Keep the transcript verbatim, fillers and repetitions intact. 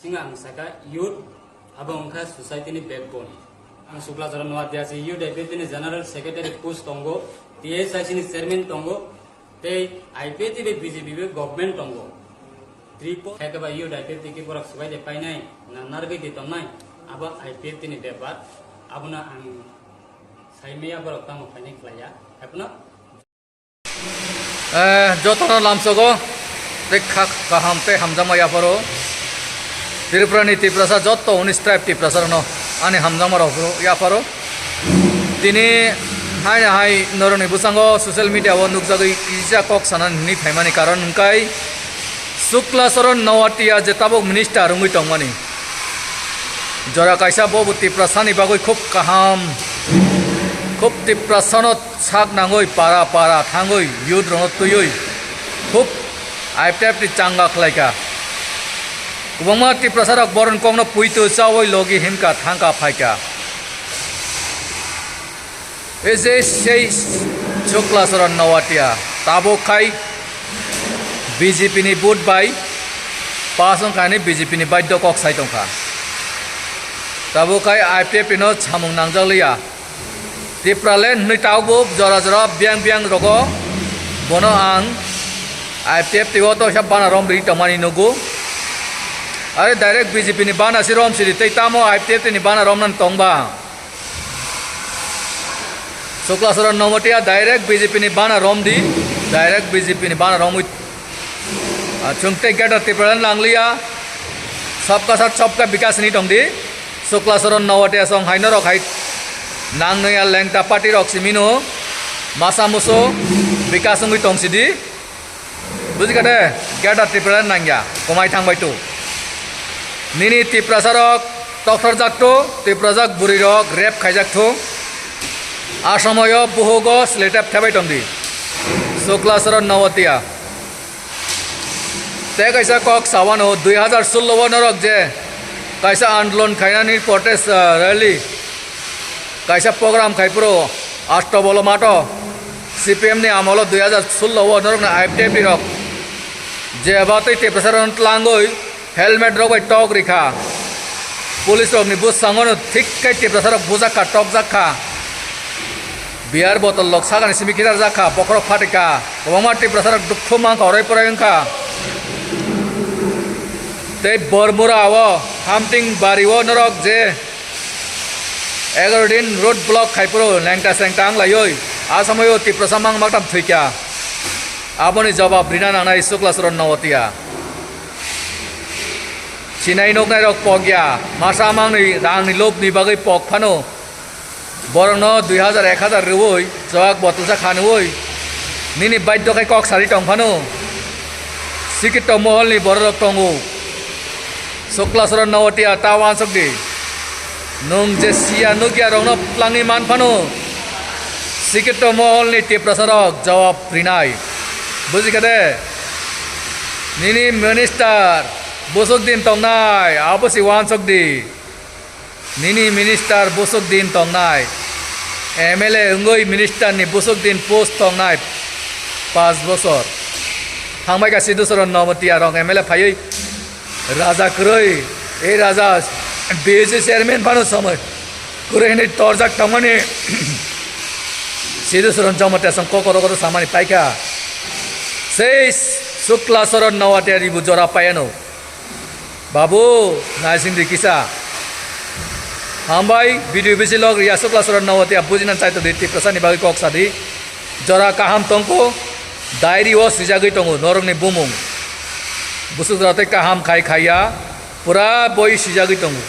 Sing ang saka youth abo wngkha society ni backbone. Ang Sukla Charan Noatia si youth I P F T ni general secretary post tongo, T S I C ni chairman tongo, tei I P F T bai B J P bai government tongo. Tripo khe ba youth I P F T ki borak subai de painai, na nargwi de tongnai, abo I P F T ni bepar, abono ang saimaya borok tamo phainai khlaiya. Haiphano Eh, jotono lamsogo tei kha-, kaham tei hamjakma yapharo. Tripura ni Tiprasa jotto unis tribe Tiprasa rokno ani hamjakma rok yapharo. Tini hai hai norokni bwskango social media o nukjagwi kisa kok sanani hinwi phaimani karon hwnkhe Sukla Charan Noatia je tabuk minister wngwi tongmani. Jora kaisa bo bo Tiprasa ni bagwi khub kaham, khub Tiprasa no sak nangwi para para thangwi youth rokno twiwi khub I P F T ni changa khlaika. Kwbangma Tiprasa rok boron kokno puitu chawi logi himka thangka phaika. Ese sei Sukla Charan Noatia tabuk khai B J P ni vote bai pass wngkha hinwi B J P ni baidyo kok sai tongkha. Tabuk khai I P F T no samung nangjakliya. Tipraland hinwi tabuk jora jora biyang biyang rogo bono ang I P F T o to khe bana rom ri tongmani nugo. Are direct B J P ni bana si rom sidi tei tamo I P F T ni bana rom nan tongba. Sukla Charan Noatia direct B J P ni bana rom di, direct B J P ni bana romwi, ah, chwng tei Greater Tipraland nanglia, sabka sath sabka bikas ni tong di. Sukla Charan Noatia song hai norok hai nang nangya lengta party rok simi no masa muso bikas wngwi tong sidi. Bujikha de, Greater Tipraland nangya, komai thangbai tu. Nini Tiprasa rok tokthorjak tu, Tiprajak bwrwi rok rape khaijak tu. A somoyo buhugo sletep thebai tongdi. Sukla Charan Noatia. Tei kaisa kok sawano dui hazar sullo o norok je kaisa andolon khainani protest, ah, rally kaisa program khai phuru Astobolo mato C P M ni amolo dui hazar sullo o norokni I P F T rok jeba tei Tiprasa rok tlangwi helmet rok bai tok rikha. Police rokni bwskango no thik khe Tiprasa rok bujak kha, tokjak kha. Beer bottle rok sakani simi khitarjak kha, bokhorok phatikha. Kwbangma Tiprasa rok dukhu mankha, orai porai wngkha. Tei Bormura o Hamting bari o norok je egaroh din road block khai phuru lengta sengta wng laioi. A somoio Tiprasa mang maktam thwikha. Aboni jawab rina nangnai Sukla Charan Noatia. Sinai nuknai rok pok ya, masa mangni rangni lobni bagwi pok phano. Borokno dui hazar, ek hazar rwui, chwak botolsa khanwi, nini baidyo khai kok sari tong phano. Sikito moholni bororok tongo. Sukla Charan Noatia ta wansok di. Nwng je siya nukya rokno plangwi man phano. Sikito moholni Tiprasa rok jawab rinai. Bujikha de? Nini minister busuk din tongnai, abo si wansok di. Nini minister busuk din tongnai, M L A wngwi minister ni busuk din post tongnai, paanch bosor. Thangbai kha Sidhu Charan Noatia rok M L A phaiwi raja kwrwi, ei raja B J chairman phano somoi kwrwi hinwi torjak tongmani Sidhu Charan Jamatia song kokoro koro samani paikha. Sei Sukla Charan Noatia ribu jora paiano. Babu, naising di kisa. Hambai, video bisi log ya Sukla Charan Noatia bujina chaito di Tiprasa ni bagwi kok sadi. Jora kaham tongko, diary o swijagwi tongo norokni bumung. Busuk jora tei kaham khai khaiya, pura boi swijagwi tongo.